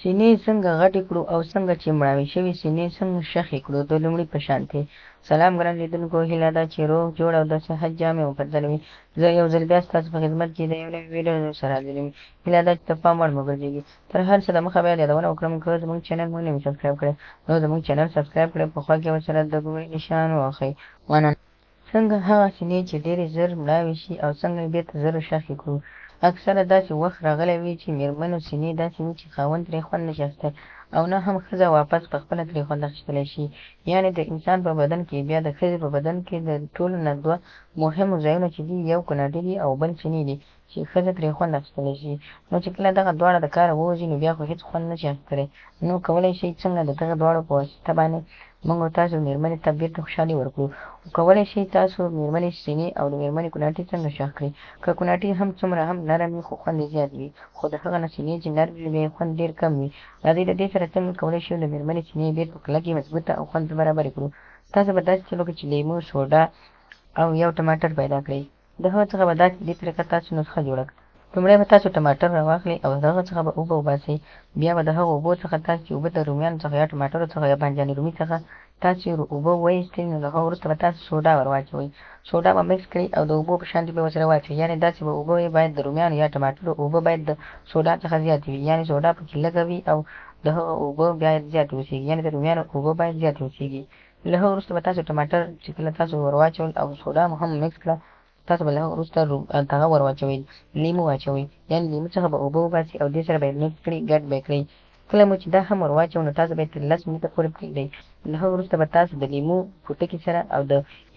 سینې څنګه غټې کړو او څنګه چې مړاوې شوې سینې څنګه شخې کړو د لومړي په شانتې. سلام ګران لیدونکو، هیله ده چې روغ جوړ او د صحت جامې مو پر تن وي. زه یو ځل بیا ستاسو په خدمت کې د یو نوي ویډیو سره حاضر یم. هیله ده چې د پام وړ مو ګرځېږي. تر هر څه د مخه باید یادونه وکړم، که زموږ چینل مو نه وي سبسکرایب کړی نو زموږ چینل سبسکرایب کړئ، په خوا کې ورسره د ګومې نشان ووهئ. مننه. څنګه هغه سینې چې ډېرې زر مړاوې شي او څنګه یې بېرته زر شخې کړو؟ اکثره داسې وخت راغلی وي چې مېرمنو سینې داسې وي چې خاوند ترې خوند نشي اخیستی او نه هم ښځه واپس په خپله ترې خوند اخیستلی شي. یعنې د انسان په بدن کې بیا د ښځې په بدن کې د ټولو نه دوه مهمو ځایونه چې دي، یو کوناټي دي او بل سینې دي چې ښځه ترې خوند اخیستلی شي. نو چې کله دغه دواړه د کاره ووځي نو بیا خو هېڅ خوند نشي اخیستلی. نو کولی شئ څنګه د دغه دواړو په واسطه باندې موږ او تاسو مېرمنې ته بېرته خوشحالي ورکړو. خو کولی شئ تاسو مېرمنې سینې او د مېرمنې کوناټي څنګه شخ کړئ. که کوناټي هم څومره هم نرم وي خو خوند یې زیات وي، خو د هغه نه سینې چې نرمې وي بیا یې خوند ډېر کم وي. راځئ د دې سره څنګه کولی شو د مېرمنې سینې بېرته کلکې، مضبوطه او خوند برابرې کړو. تاسو به داسې چل وکړئ چې لیمو، سوډا او یو ټماټر پیدا کړئ. د هغه څخه به داسې دې طریقه تاسو نسخه جوړه کړئ. لومړی به تاسو ټماټر راواخلئ او د هغه څخه به اوبه وباسئ. بیا به د هغو اوبو څخه تاسو چې اوبه د رومیانو څخه یا ټماټرو څخه یا بانجان رومي څخه تاسو اوبه وایستلې، نو له هغه وروسته به تاسو سوډا ور واچوئ. سوډا به مکس کړئ او د اوبو په شانتې به ورسره واچوئ. یعنې داسې به اوبه یې باید د رومیانو یا ټماټرو اوبه باید د سوډا څخه زیاتې وي، یعنې سوډا پکې لږه وي او د هغه اوبه باید زیاتې اوسېږي، یعنې د رومیانو اوبه باید زیاتې اوسېږي. له هغه وروسته به تاسو ټماټر چې کله تاسو ور واچول او سوډا مو هم مکس کړه، تاسو به له هغه وروسته دغه ور واچوئ، لیمو واچوئ، یعنې لیمو څخه به اوبه وباسئ او دې سره به یې مکس کړئ، ګډ به یې کړئ. کله مو چې دا هم ور واچو نو تاسو به یې تر 10 منټه پورې پرېږدئ. له هغه وروسته به تاسو د لیمو پوټکي سره او د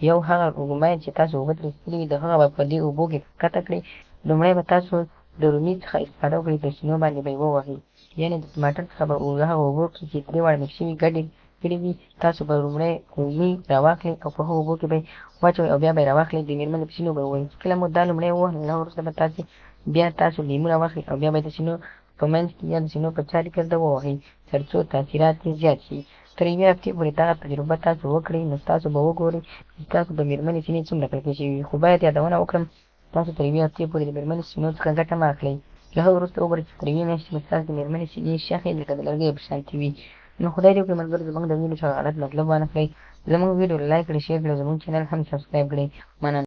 یو هغه رومی چې تاسو اوبه ترې ایستلې وي د هغه به په دې اوبو کې ښکته کړئ. لومړی به تاسو د رومي څخه استفاده وکړئ، د سینو باندې به یې ووهئ، یعنې د ټماټر څخه به هغه اوبو کې چې درې واړه مکس شوي ګډې کړي وي، تاسو به لومړی رومي راواخلئ او په هغو اوبو کې به یې واچوئ او بیا به یې راواخلئ د مېرمنې په سینو به یې ووهئ. چې کله مو دا لومړی ووهل له هغه وروسته به تاسې بیا تاسو لیمو راواخلئ او بیا به یې د سینو په منځ کې یا د سینو په چاري ګرده ووهئ تر څو تاثیرات یې زیات شي. تر یوې هفتې پورې دغه تجربه تاسو وکړئ نو تاسو به وګورئ چې ستاسو د مېرمنې سینې څومره کلکې شوي وي. خو باید یادونه وکړم، تاسو تر یوې هفتې پورې د مېرمنې سینو څخه ګټه مه اخلئ. له هغه وروسته وګورئ چې تر یوې میاشتې به ستاسو د مېرمنې سینې شخې لکه د لرګیو په شانتې وي. نو خدای دې وکړي ملګرو زموږ د ویډیو څخه غلط مطلب وانخلئ. زموږ ویډیو لایک کړئ، شیر کړئ او زموږ چینل هم سبسکرایب کړئ. مننه.